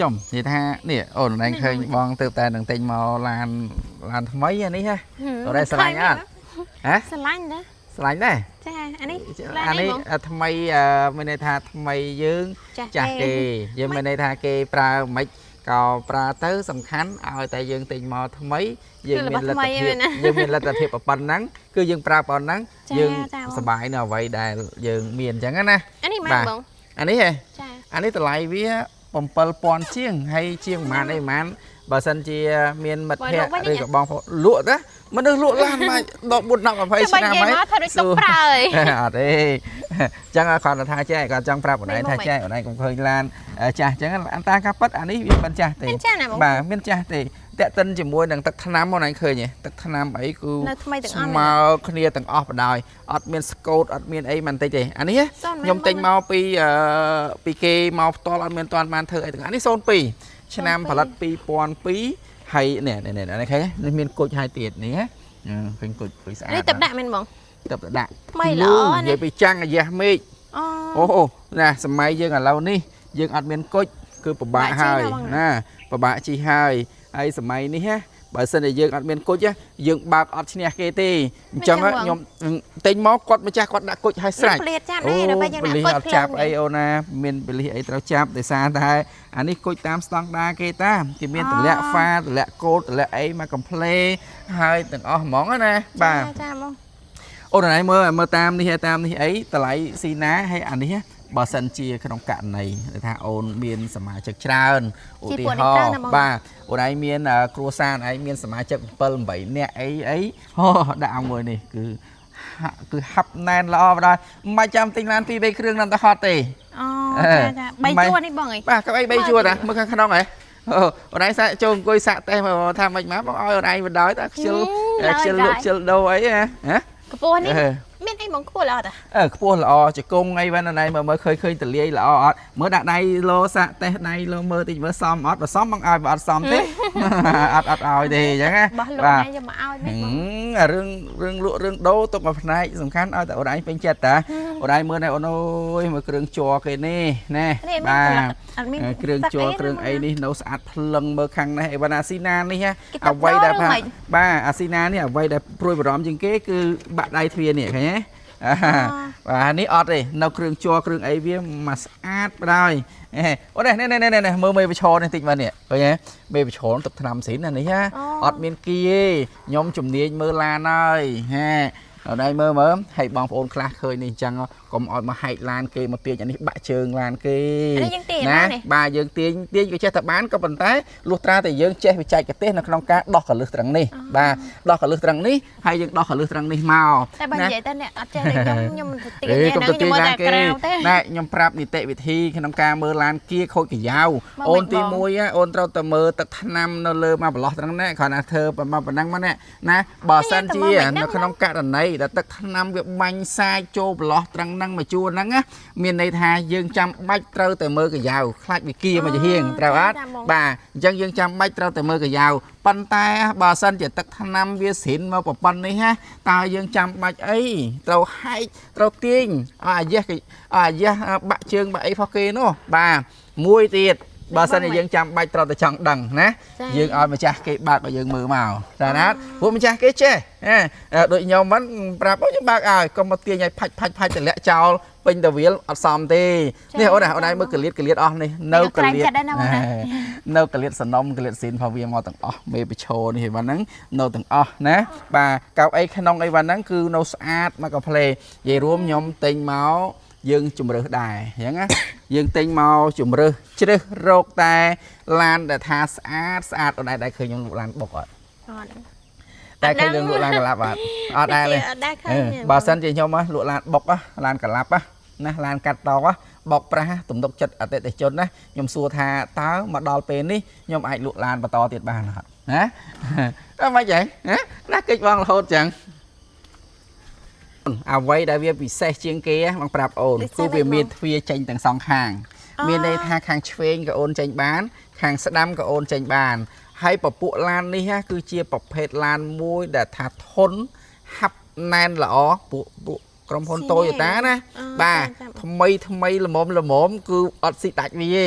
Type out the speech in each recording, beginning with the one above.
ចំនិយាយថានេះអូនឯងឃើញបងទៅតែនឹងទិញមកឡានឡានថ្មីអានេះហ៎ អូនឯងស្រឡាញ់អត់ហ៎ ស្រឡាញ់ណា ស្រឡាញ់ដែរ ចាអានេះ អានេះថ្មីមានន័យថាថ្មីយើងចាស់គេយើងមានន័យថាគេប្រើមិនក៏ប្រើទៅសំខាន់ឲ្យតែយើងទិញមកថ្មីយើងមានលទ្ធភាពយើងមានលទ្ធភាពប៉ុណ្ណឹងគឺយើងប្រើប៉ុណ្ណឹងយើងសប្បាយនៅអ្វីដែលយើងមានអញ្ចឹងណា អានេះម៉ែបង អានេះហ៎ ចា អានេះតម្លៃវា7000ជាងហើយជាងប្រហែលអីប្រហែលបើសិនជាមានមិត្តភ័ក្តិឬក៏បងប្អូនលក់ណាមនុស្សលក់ឡានមកដល់4 10 20ឆ្នាំហើយ ថាដូចទុកប្រើហើយ អត់ទេអញ្ចឹងគាត់ថាចេះគាត់ចង់ប្រាប់អូនឯងថាចេះអូនឯងកុំឃើញឡានចាស់អញ្ចឹងអន្តាការប៉ិតអានេះវាមិនចាស់ទេបាទមានចាស់ទេតាក់ទិនជាមួយនឹងទឹកថ្នាំអូនឯងឃើញទេទឹកថ្នាំអីគឺស្មើគ្នាទាំងអស់បណ្ដោយអត់មានស្កូតអត់មានអីមិនតិចទេអានេះខ្ញុំទិញមកពីគេមកផ្ទាល់អត់មានតាន់បានធ្វើអីទាំងអានេះ02ឆ្នាំផលិត2002ហើយនេះនេះនេះឃើញនេះមានគុជហើយទៀតនេះឃើញគុជគុជស្អាត នេះទឹកដាក់មែនបង ទឹកដាក់ ថ្មីល្អណា និយាយពីចាំងអាយ៉ាស់មេឃអូអូណាសម័យយើងឥឡូវនេះយើងអត់មានគុជគឺពិបាកហើយណាពិបាកជីហើយហើយសម័យនេះណាបើសិនជាយើងអត់មានគុជយើងបើកអត់ឈ្នះគេទេអញ្ចឹងខ្ញុំទិញមកគាត់ម្ចាស់គាត់ដាក់គុជឲ្យស្រេច ភ្លាតចាប់នេះដល់ពេលយើងដាក់គុជ អត់ចាប់អីអូនណាមានបលិសអីត្រូវចាប់ដោយសារតែអានេះគុជតាមស្តង់ដាគេតាគេមានតម្លាក់ហ្វាតម្លាក់កូតតម្លាក់អីមកកំ pl េហើយទាំងអស់ហ្មងណាបាទ ចាបង អូនឯងមើលមើលតាមនេះតាមនេះអីតម្លៃស៊ីណាហើយអានេះបើសិនជាក្នុងករណីថាអូនមានសមាជិកច្រើនឧទាហរណ៍បាទអូនឯងមានគ្រួសារឯងមានសមាជិក7 8នាក់អីអីហូដាក់មួយនេះគឺហាប់ណែនល្អបណ្ដោយមិនចាំទិញឡាន2 3គ្រឿងនឹងទៅហត់ទេ អូចាចា3ជួរនេះបងអី បាទកៅអី3ជួរណាមើលខាងក្នុងហ៎អូនឯងសាកចូលអង្គុយសាកតេសមកថាមិនមកបងឲ្យអូនឯងបណ្ដោយតាខ្ជិលខ្ជិលលក់ខ្ជិលដូរអីហ៎ ខ្ពស់នេះមានអីបងខ្ពស់ល្អតា ខ្ពស់ល្អជង្គង់អីហ្នឹងណៃមើលមើលឃើញឃើញតលាយល្អអត់មើលដាក់ដៃលោសាក់តេសដៃលោមើលតិចមើលសមអត់បើសមបងឲ្យបើអត់សមទេអត់អត់ឲ្យទេអញ្ចឹងណា បោះលក់ឯងយកមកឲ្យមែនបង អារឿងរឿងលក់រឿងដូរទុកមួយផ្នែកសំខាន់ឲ្យតែអូនឯងពេញចិត្តតាអូនឯងមើលណែអូនអើយមើលគ្រឿងជ័រគេនេះណែបាទគ្រឿងជ័រគ្រឿងអីនេះនៅស្អាតភ្លឹងមើលខាងនេះអីវ៉ាន់អាស៊ីណានេះអ្វីដែលបាទអាស៊ីណានេះអ្វីដែលព្រួយបារម្ភជាងគេគឺបាក់ដៃទ្វារនេះឃើញទេបាទនេះអត់ទេនៅគ្រឿងជ័រគ្រឿងអីវាមកស្អាតបណ្ដោយអូនេះនេះនេះនេះមើលមេបឈរនេះតិចមើលនេះឃើញទេមេបឈរទឹកថ្នាំស៊ីនណានេះអត់មានគីទេខ្ញុំជំនាញមើលឡានហើយហេអត់ដែរមើលមើលហើយបងប្អូនខ្លះឃើញនេះអញ្ចឹងកុំឲ្យមកហែកឡានគេមកទាញអានេះបាក់ជើងឡានគេណាបាទយើងទាញទាញក៏ចេះតែបានក៏ប៉ុន្តែលុះត្រាតែយើងចេះវិច័យកទេសនៅក្នុងការដោះកលឹះត្រង់នេះបាទដោះកលឹះត្រង់នេះហើយយើងដោះកលឹះត្រង់នេះមក តែបើនិយាយទៅអ្នកអត់ចេះទេខ្ញុំមិនទៅទាញហ្នឹងខ្ញុំមើលតែក្រៅទេ ណែខ្ញុំប្រាប់នីតិវិធីក្នុងការមើលឡានគៀខូចកាយ៉ាវអូនទី1អូនត្រូវតែមើលទឹកថ្នាំនៅលើមកប្រឡោះត្រង់នេះគ្រាន់តែធ្វើប៉ុណ្ណឹងមកណាបើសិនជានៅក្នុងករណីដែលទឹកថ្នាំវាបាញ់សាយចូលប្រឡោះត្រង់ហ្នឹងមកជួរហ្នឹងណាមានន័យថាយើងចាំបាច់ត្រូវតែមើលកាយ៉ាវខ្លាចវាគៀមកជាហៀងត្រូវអត់បាទអញ្ចឹងយើងចាំបាច់ត្រូវតែមើលកាយ៉ាវប៉ុន្តែបើសិនជាទឹកថ្នាំវាស្រិនមកប្រព័ន្ធនេះណាតើយើងចាំបាច់អីត្រូវហែកត្រូវទាញអាយ៉េះអាយ៉េះបាក់ជើងបាក់អីផុសគេនោះបាទមួយទៀតបើសិនជាយើងចាំបាច់ត្រូវតែចង់ដឹងណាយើងឲ្យម្ចាស់គេបើកឲ្យយើងមើលមកតែណាព្រោះម្ចាស់គេចេះដូចខ្ញុំហ្នឹងប្រាប់ខ្ញុំបើកឲ្យកុំមកទាញឲ្យផាច់ផាច់ផាច់តម្លាក់ចោលពេញតវាលអត់សមទេនេះអូនអូនឯងមើលកលៀតកលៀតអស់នេះនៅកលៀតនៅកលៀតសនំកលៀតស៊ីនផងវាមកទាំងអស់មេបឈរនេះហ្នឹងនៅទាំងអស់ណាបាទកៅអីក្នុងអីហ្នឹងគឺនៅស្អាតមកកាផ្លេនិយាយរួមខ្ញុំទិញមកយើងជំរើសដែរអញ្ចឹងណាយើងទិញមកជំរើសជ្រើសរកតែឡានដែលថាស្អាតស្អាតអូនឯងដែរឃើញខ្ញុំលក់ឡានបុកអត់ អត់ តែឃើញយើងលក់ឡានកឡាប់អត់អត់ដែរទេបើសិនជាខ្ញុំលក់ឡានបុកឡានកឡាប់ណាឡានកាត់តបោកប្រាស់ទំនុកចិត្តអតិថិជនណាខ្ញុំសួរថាតើមកដល់ពេលនេះខ្ញុំអាចលក់ឡានបន្តទៀតបានអត់ណាអត់មិនចឹងណាកិច្ចបងរហូតចឹងអ្វីដែលវាពិសេសជាងគេបងប្រាប់អូនគឺវាមានទ្វារចេញទាំងសងខាងមានន័យថាខាងឆ្វេងក៏អូនចេញបានខាងស្ដាំក៏អូនចេញបានហើយពពួកឡាននេះគឺជាប្រភេទឡានមួយដែលថាធន់ហាប់ណែនល្អពួកក្រុមហ៊ុន Toyota ណាបាទថ្មីថ្មីល្មមល្មមគឺអត់ស៊ីដាច់វាទេ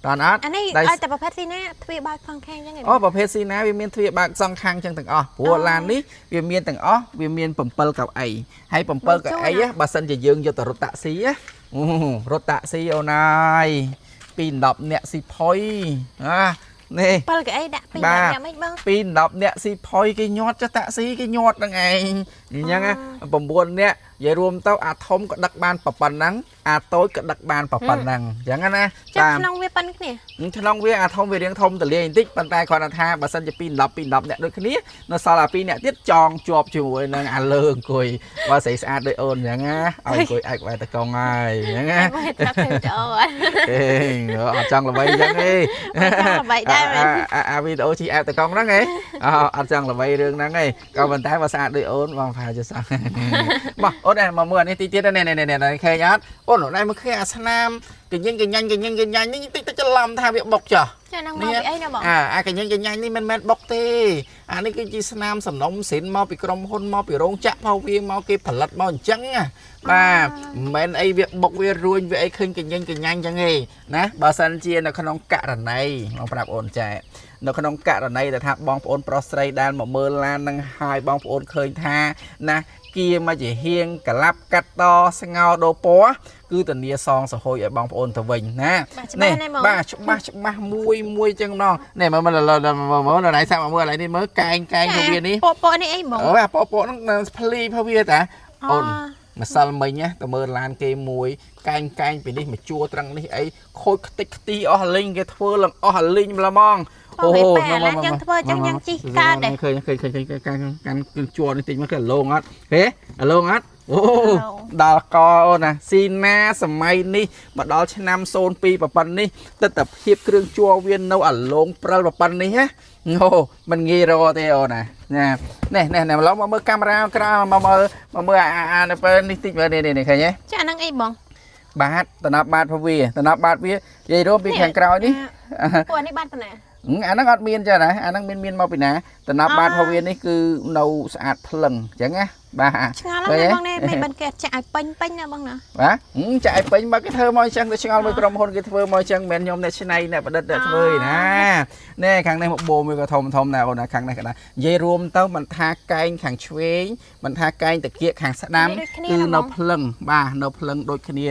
តើអត់ អានេះ ដែល ឲ្យតែប្រភេទស៊ីណាទ្វារបើកសងខាងអញ្ចឹងឯង អូប្រភេទស៊ីណាវាមានទ្វារបើកសងខាងចឹងទាំងអស់ព្រោះឡាននេះវាមានទាំងអស់វាមាន7កៅអីហើយ7កៅអីបើសិនជាយើងយកទៅរត់តាក់ស៊ីណាអូរត់តាក់ស៊ីអូនហើយពី10អ្នកស៊ីផុយអានេះ 7កៅអីដាក់ពីរ បាទ អ្នកមិនបង ពី10អ្នកស៊ីផុយគេញាត់ចុះតាក់ស៊ីគេញាត់ហ្នឹងឯងអញ្ចឹងណា9អ្នកនិយាយរួមទៅអាធំក៏ដឹកបានប៉ុណ្ណឹងអាតូចក៏ដឹកបានប៉ុណ្ណឹងអញ្ចឹងណា ចាំក្នុងវាប៉ុនគ្នា ក្នុងវាអាធំវារៀងធំតលាយបន្តិចប៉ុន្តែគ្រាន់តែថាបើសិនជា2 10 2 10អ្នកដូចគ្នានៅសល់អា2អ្នកទៀតចងជាប់ជាមួយនឹងអាលើអង្គុយបើស្រីស្អាតដូចអូនអញ្ចឹងណាឲ្យអង្គុយឯកបែរតកងហើយអញ្ចឹងណា តែថាទៅចូល អេអត់ចង់ល្បីអញ្ចឹងទេ អត់ចង់ល្បីដែរមែន អាវីដេអូជីអែបតកងហ្នឹងឯងអត់ចង់ល្បីរឿងហ្នឹងឯងក៏ប៉ុន្តែបើស្អាតដូចអូនបងផាជាសោះ មកអូនឯងមកមើលអានេះតិចទៀតនេះនេះនេះឃើញអត់អូនឯងមកឃើញអាស្នាមកញញកញ្ញាញ់កញញកញ្ញាញ់នេះតិចតិចច្រឡំថាវាបុកចុះ ចាហ្នឹងមកពីអីណាបង អាកញ្ញាញ់កញ្ញាញ់នេះមិនមែនបុកទេអានេះគឺជាស្នាមសំណុំសិនមកពីក្រុមហ៊ុនមកពីរោងចក្រផងវាមកគេផលិតមកអញ្ចឹងណាបាទមិនមែនអីវាបុកវារួញវាអីឃើញកញ្ញាញ់កញ្ញាញ់អញ្ចឹងទេណាបើសិនជានៅក្នុងករណីមកប្រាប់អូនចែនៅក្នុងករណីដែលថាបងប្អូនប្រុសស្រីដែលមកមើលឡាននឹងហើយបងប្អូនឃើញថាណាគៀមកជាហៀងក្លាប់កាត់តស្ងោដូរពណ៌គឺធានាសងសហុយឲ្យបងប្អូនទៅវិញណា បាទច្បាស់ណាស់ហ្មង បាទច្បាស់ច្បាស់មួយមួយចឹងម្ដងនេះមើលមើលមើលមើលណៃសាក់មកមើលឥឡូវនេះមើលកែងកែងពវានេះ ពពកនេះអីហ្មង អូអាពពកហ្នឹងភ្លីពវាតាអូនម្សិលមិញណាទៅមើលឡានគេមួយកែងកែងពីនេះមកជួត្រង់នេះអីខូចខ្ទេចខ្ទីអស់លីងគេធ្វើឡើងអស់លីងម្លម៉ង អូពេលឡានយើងធ្វើអញ្ចឹងយើងជិះកើតដែរ ឃើញឃើញឃើញឃើញកាន់កាន់ជួរនេះតិចមកគឺលងអត់ហេលងអត់អូដល់កអូនណាស៊ីណាសម័យនេះមកដល់ឆ្នាំ02ប្រប៉ុណ្នេះទស្សនភាពគ្រឿងជួរវានៅអាឡងព្រិលប្រប៉ុណ្នេះណាអូមិនងាយរកទេអូនណាណានេះនេះនេះមកឡងមកមើលកាមេរ៉ាក្រៅមកមើលមកមើលអាអានៅពេលនេះតិចមើលនេះនេះឃើញទេ ចាហ្នឹងអីបង បាទតំណាប់បាតពវាតំណាប់បាតវានិយាយរួមពីខាងក្រោយនេះ ពួកនេះបានតាណា អាហ្នឹងអត់មានចាណាអាហ្នឹងមានមានមកពីណាតំណាប់បាតពវានេះគឺនៅស្អាតភ្លឹងអញ្ចឹងណាបាទ ឆ្ងល់ណាស់បងនេះមិនបានគេចាក់ឲ្យពេញពេញណាបងណា បាទចាក់ឲ្យពេញបើគេធ្វើមកអញ្ចឹងទៅឆ្ងល់មួយក្រុមហ៊ុនគេធ្វើមកអញ្ចឹងមិនមែនខ្ញុំអ្នកច្នៃអ្នកប្រឌិតអ្នកធ្វើទេណានេះខាងនេះមកបូមវាក៏ធំធំដែរអូនណាខាងនេះក៏ដែរនិយាយរួមទៅមិនថាកែងខាងឆ្វេងមិនថាកែងតាគៀកខាងស្ដាំគឺនៅភ្លឹងបាទនៅភ្លឹងដូចគ្នា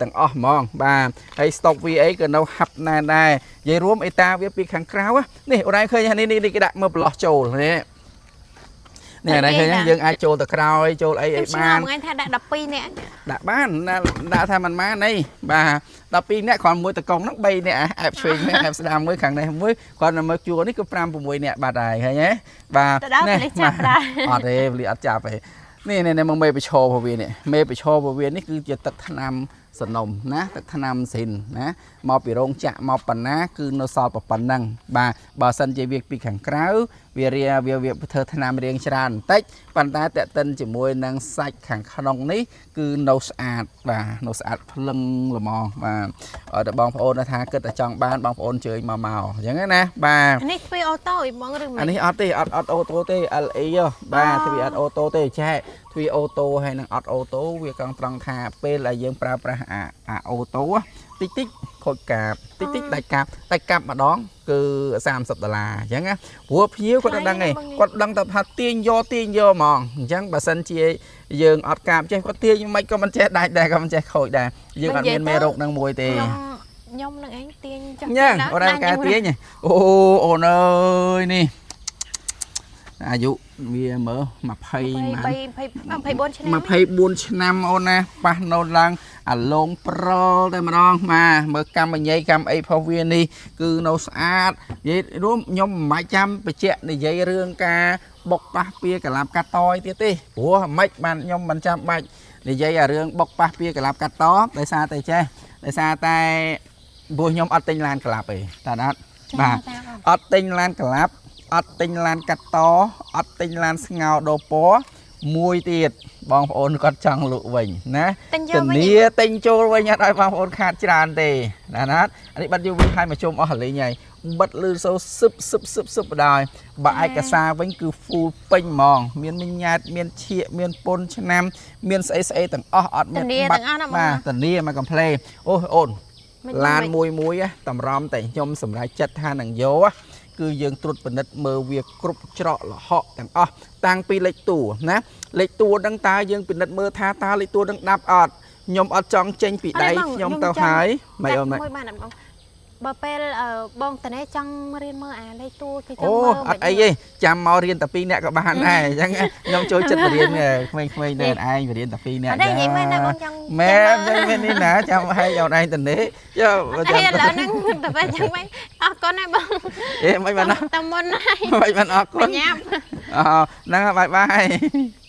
ទាំងអស់ហ្មងបាទហើយស្តុកវាអីក៏នៅហាប់ណែនដែរនិយាយរួមអេតាវាពីខាងក្រៅនេះអូនឯងឃើញនេះនេះគេដាក់មើលប្រឡោះចូលនេះនេះអរឃើញយើងអាចចូលទៅក្រោយចូលអីអី ខ្ញុំឆ្ង បាន ល់ថ្ងៃថាដាក់12នាក់ ដាក់បានណាដាក់ថាមិនបានអីបាទ12នាក់គ្រាន់មួយតកងហ្នឹង3នាក់អែបឆ្វេងមួយអែបស្ដាំមួយខាងនេះមួយគ្រាន់តែមកជួរនេះគឺ5 6នាក់បាត់ហើយឃើញទេបាទ ទៅដល់ប៉ូលីសចាប់ដែរ អត់ទេប៉ូលីសអត់ចាប់ទេនេះនេះមកមេប្រឈរពវៀននេះមេប្រឈរពវៀននេះគឺជាទឹកថ្នាំសនំណាទឹកថ្នាំស៊ីនណាមកពីរោងចក្រមកប៉ុណ្ណាគឺនៅសល់ប៉ុណ្ណឹងបាទបើសិនជាវាពីខាងក្រៅវារាវាវាធ្វើថ្នាំរៀងច្រើនបន្តិចប៉ុន្តែតេតិនជាមួយនឹងសាច់ខាងក្នុងនេះគឺនៅស្អាតបាទនៅស្អាតភ្លឹងល្មងបាទឲ្យតែបងប្អូនថាគិតតែចង់បានបងប្អូនជើញមកមកអញ្ចឹងណាបាទ អានេះទ្វារ auto អីបងឬមិន អានេះអត់ទេអត់អត់ auto ទេ LE ហ៎បាទទ្វារអត់ auto ទេចែទ្វារ auto ហើយនឹងអត់ auto វាកង់ត្រង់ថាពេលដែលយើងប្រើប្រាស់អាអា auto តិចតិចខូចកាបតិចតិចដាច់កាបដាច់កាបម្ដងគឺ30ដុល្លារអញ្ចឹងណាព្រោះភ្ញៀវគាត់អត់ដឹងទេគាត់ដឹងតែថាទាញយកទាញយកហ្មងអញ្ចឹងបើសិនជាយើងអត់កាបចេះគាត់ទាញមិនក៏មិនចេះដាច់ដែរក៏មិនចេះខូចដែរយើងអត់មានមេរោគនឹងមួយទេ ខ្ញុំនឹងឯងទាញចុះ ញ៉ាំអូនឯងកែទាញអូអូនអើយនេះអាយុវាមើល20 24ឆ្នាំ 24ឆ្នាំអូនណាប៉ះណូតឡើងអាឡងប្រុលតែម្ដងបាទមើលកម្មញ៉ៃកម្មអីផុសវានេះគឺនៅស្អាតនិយាយរួមខ្ញុំមិនបាច់ចាំបញ្ជាក់និយាយរឿងការបុកប៉ះពៀកលាប់កាត់តយទៀតទេព្រោះមិនបានខ្ញុំមិនចាំបាច់និយាយអារឿងបុកប៉ះពៀកលាប់កាត់តដោយសារតែចេះដោយសារតែព្រោះខ្ញុំអត់ទិញឡានក្លាប់ទេតាអត់បាទអត់ទិញឡានក្លាប់អត់ទិញឡានកាត់តអត់ទិញឡានស្ងោដូរពណ៌មួយទៀតបងប្អូនគាត់ចង់លក់វិញណា ទិញយកវិញ ធានាទិញចូលវិញអត់ឲ្យបងប្អូនខាតច្រើនទេណាណាអានេះបាត់យូរវិញហើយមកជុំអស់រលីងហើយបិទលឺសូសឹបសឹបសឹបសឹបបដ ாய் បើឯកសារវិញគឺ full ពេញហ្មងមានមីញ៉ាតមានឈៀកមានពុនឆ្នាំមានស្អីស្អីទាំងអស់អត់មាន ធានាទាំងអស់ណាបង បាទធានាមកកំ pl អូអូន មិន ឡាន មិន មួយមួយណាតម្រាំតែខ្ញុំសម្រេចចិត្តថានឹងយកណាគឺយើងត្រួតពិនិត្យមើលវាគ្រប់ច្រកល្ហកទាំងអស់តាំងពីលេខតួណាលេខតួហ្នឹងតើយើងពិនិត្យមើលថាតើលេខតួហ្នឹងដាប់អត់ខ្ញុំអត់ចង់ចេញពីដៃខ្ញុំទៅហើយមិនអូនមិន មួយបានអត់បងបើពេលអឺបងតនេះចង់រៀនមើលអាលេខតួគេច អូ ង់មើល អត់អីទេចាំមករៀនតែពីរនាក់ក៏បានដែរអញ្ចឹងខ្ញុំចូលចិត្តបរៀនក្មេងៗនៅឯងបរៀនតែពីរនាក់ អត់ទេនិយាយមែនណាបងចង់ មែនមែនមែននេះណាចាំឲ្យអូនឯងទៅនេះយក អីឥឡូវហ្នឹងតែពេលចឹងវិញអរគុណណាបង អេមិនបានណា តែមុនហើយ មិនបានអរគុណ បញ្ញាប់ អូហ្នឹងហើយ bye bye.